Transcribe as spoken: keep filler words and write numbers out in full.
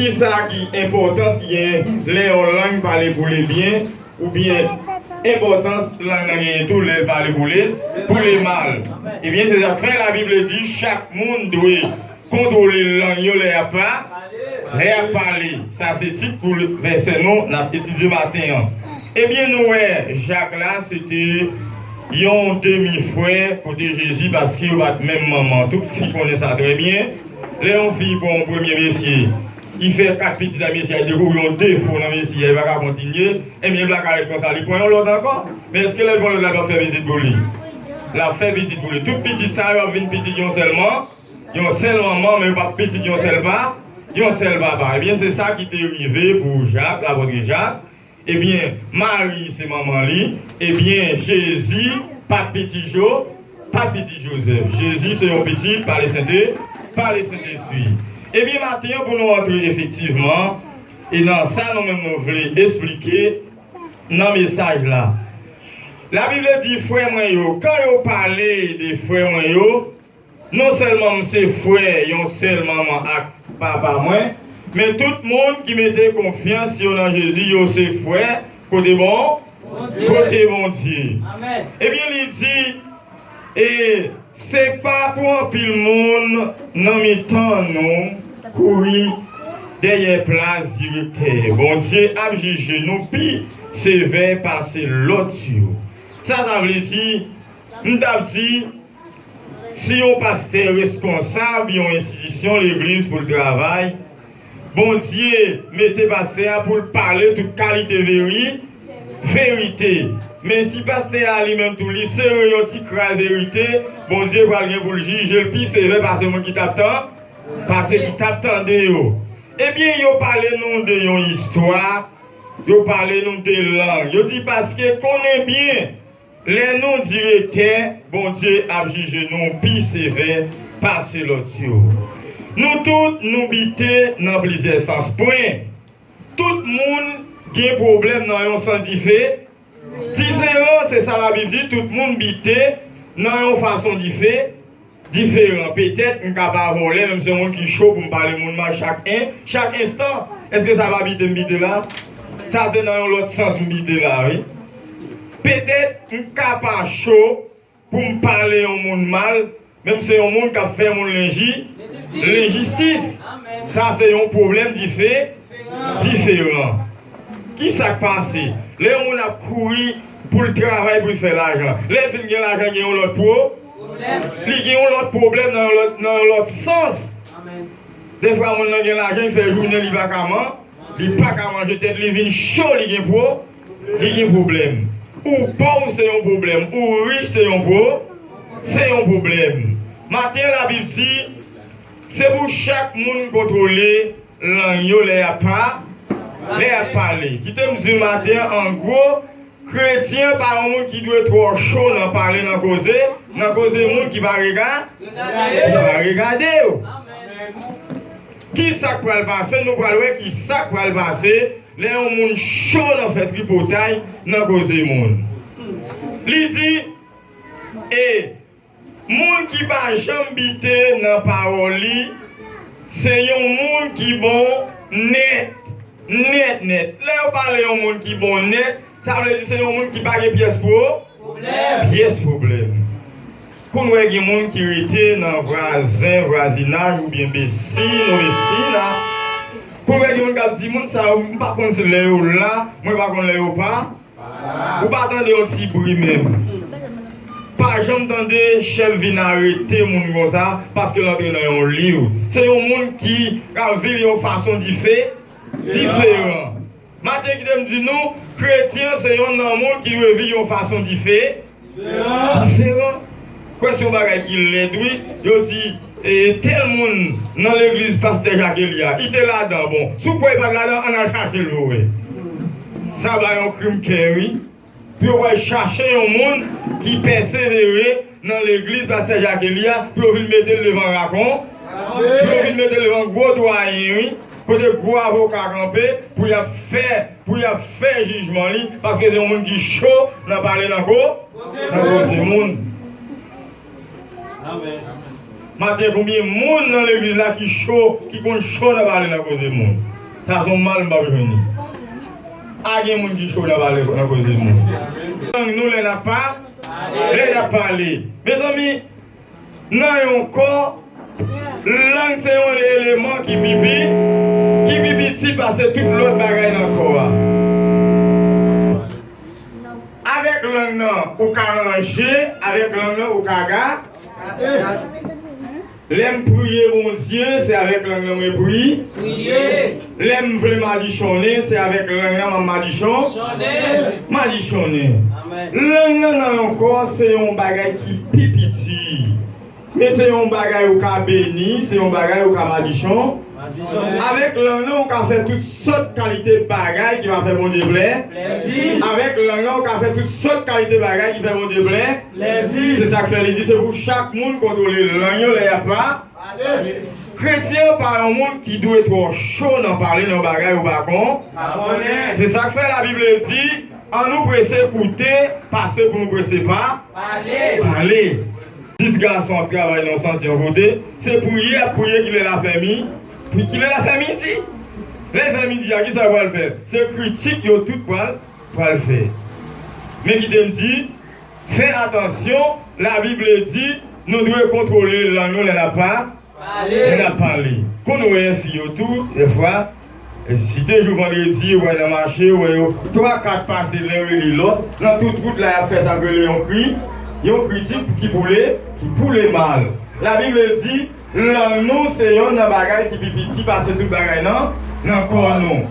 Kisa ki enpòtans ki genyen lè yon lang pale pou le byen, oubyen enpòtans lang nan genyen tou lè l pale pou le, pou le mal? Ebyen, se sa k fè Labib di chak moun dwe kontwole lang yo lè y ap pa, lè y ap pale. Sa se tit pou vèsè nou n ap etidye maten an. Ebyen, nou wè Jak la, se te yon demi frè kote Jezi, paske yo pa t menm manman. Tout fi konnen sa trè byen. Lè yon fi pran yon premye mesye, li fè kat pitit ak mesye a, li dekouvri yon defo nan mesye a, li pa ka kontinye, ebyen, li pa ka ret konsa, li pran yon lòt ankò. Men èske lè l pran lòt la, l ap fè pitit pou li? L ap fè pitit pou li. Tout pitit sa yo ap vin pitit yon sèl man, yon sèl manman, men yo p ap pitit yon sèl pa, yon sèl papa. Ebyen, se sa ki te rive pou Jak, lapòt Jak. Ebyen, Mari se manman li. Ebyen, Jezi pa t pitit Jo, pa t pitit Jozèf. Jezi se yon pitit pa le Sente, pa le Sentespri. Ebyen, maten an, pou nou antre efektivman, e nan sa nou menm nou vle esplike nan mesaj la. Labib di, frè mwen yo, kan yo pale de frè mwen yo, non sèlman m se frè yon sèl manman ak papa mwen, men tout moun ki mete konfyans yo nan Jezi, yo se frè kote bon? Bondye. Kote Bondye. Amèn. Ebyen, li di, e se pa pou anpil moun nan mitan nou kouri dèyè plas direktè. Bondye ap jije nou pi sevè pase lòt yo. Sa sa vle di? M t ap di, si yon pastè reskonsab yon enstitisyon legliz pou l travay, Bondye mete pastè a pou l pale tout kalite veri, verite. Men si pastè a li menm tou li sere yon ti kray verite, Bondye pral gen pou l jije l pi sevè pase moun ki t ap tan, pase ki t ap tande yo. Ebyen, yo pale nou de yon istwa, yo pale nou de lang. Yo di, paske konnen byen, lè nou direktè, Bondye ap jije nou pi sevè pase lòt yo. Nou tout, nou bite nan plizyè sans. Pwen. Tout moun gen pwoblèm nan yon sans dife-, diferan. Se sa Labib di, tout moun bite nan yon fason dife-, diferan. Petèt, m ka pa vòlè, men m se yon moun ki cho pou m pale moun mal chak en-, chak enstan. Èske sa pa bite m bite la? Sa se nan yon lòt sans m bite la, wi. Petèt, m ka pa cho pou m pale yon moun mal, men m se yon moun k ap fè moun lenji-, lenjistis. Sa se yon pwoblèm dife-, diferan. Ki sa k pase? Lè yon moun ap kouri pou l travay, pou l fè lajan, lè l fin gen lajan, gen yon lòt pwo-, li gen yon lòt pwoblèm nan yon lòt, nan yon lòt sans. Dèfwa, moun nan gen lajan, li fè jounen, li pa ka man-, li pa ka manje, tèt li vin cho, li gen pwo-, li gen pwoblèm. Ou pòv, se yon pwoblèm. Ou rich, se yon pwo-, se yon pwoblèm. Maten an, Labib di, se pou chak moun kontwole lang yo lè y ap pa-, lè y ap pale. Kite m di w maten an, an gwo, kretyen pa yon moun ki dwe twò cho nan pale, nan koze, nan koze moun ki pa rega-, ki pa regade w. Ki sa k pral pase? Nou pral wè ki sa k pral pase lè yon moun cho nan fè tripotay nan koze moun. Li di, e moun ki pa janm bite nan pawòl li, se yon moun ki bon nèt, nèt, nèt. Lè yo pale yon moun ki bon nèt, sa vle di se yon moun ki pa gen pyès pwo-, pyès pwoblèm. Kou n wè gen moun ki rete nan vwazen, vwazinaj, oubyen besin, ou besin la. Kou n wè gen moun k ap di, moun sa yo, m pa konn si lè yo la, mwen pa konn lè yo pa. Ou pa tande yon ti bri menm. Pa janm tande chèf vin arete moun konsa, paske l antre nan yon liy. Se yon moun ki ka viv yon fason dife-, diferan. Maten kite m di nou, kretyen se yonn nan moun ki dwe viv yon fason dife-, diferan. Kwè se yon bagay ki lèd, wi. Yo di, e, tèl moun nan legliz pastè Jak Eli a, li te ladan. Bon, si w kwè li pa t ladan, ann al chache l pou wè. Sa ba yon krim kè, wi. Pou yo pral chache yon moun ki pèsevere nan legliz pastè Jak Eli a, pou yo vin mete l devan rakon, pou yo vin mete l devan gwo dwayen, wi, kote gwo avoka kanpe, pou y ap fè, pou y ap fè jijman li, paske se yon moun ki cho nan pale nan ko-, nan koze moun. Amèn. Maten, konbyen moun nan legliz la ki cho, ki konn cho nan pale nan koze moun? Sa se yon mal m pa bezwen ni. A gen moun ki cho nan pale nan koze moun. Lang nou lè n ap pa, lè n ap pale. Mezanmi, nan yon kò, lang se yon eleman ki pi pi, ki pi piti pase tout lòt bagay nan kò a. Avèk lang nan, ou ka ranje, avèk lang nan, ou ka ga. Lè m priye Bondye, se avèk lang nan mwen pri. Priye. Lè m vle madichonnen, se avèk lang nan m ap madichon. Chonnen. Madichonnen. Amèn. Lang nan nan yon kò, se yon bagay ki pi piti. Men se yon bagay ou ka beni, se yon bagay ou ka madichon. Madichonnen. Avèk lang nan, ou ka fè tout sòt kalite bagay ki va fè Bondye plè. Plèzi. Avèk lang nan, ou ka fè tout sòt kalite bagay ki fè Bondye plè. Plèzi. Se sa k fè li di se pou chak moun kontwole lang yo lè y ap pa. Kretyen pa yon moun ki dwe twò cho nan pale nan bagay ou pa kon. Pa konnen. Se sa k fè Labib di, annou prese koute pase pou nou prese pa. Pale. Pale. Dis gason ap travay nan yon santye yon kote, se priye y ap priye kilè l a fè mi, kilè l a fè midi. Lè l fè midi a, kisa yo pral fè? Se kritik yo tout pral, pral fè. Men kite m di, fè atansyon, Labib di, nou dwe kontwole lang nou lè n ap pa, lè n ap pale. Konn wè fi yo tou, dèfwa, si te jou vandredi, ou wè nan mache, ou wè yo twa, kat pase, len rele lòt, nan tout wout la, y ap fè sa k rele yon kri, yon kritik ki boule, ki boule mal. Labib di, lang nou se yonn nan bagay ki pi piti pase tout bagay nan, nan kò nou.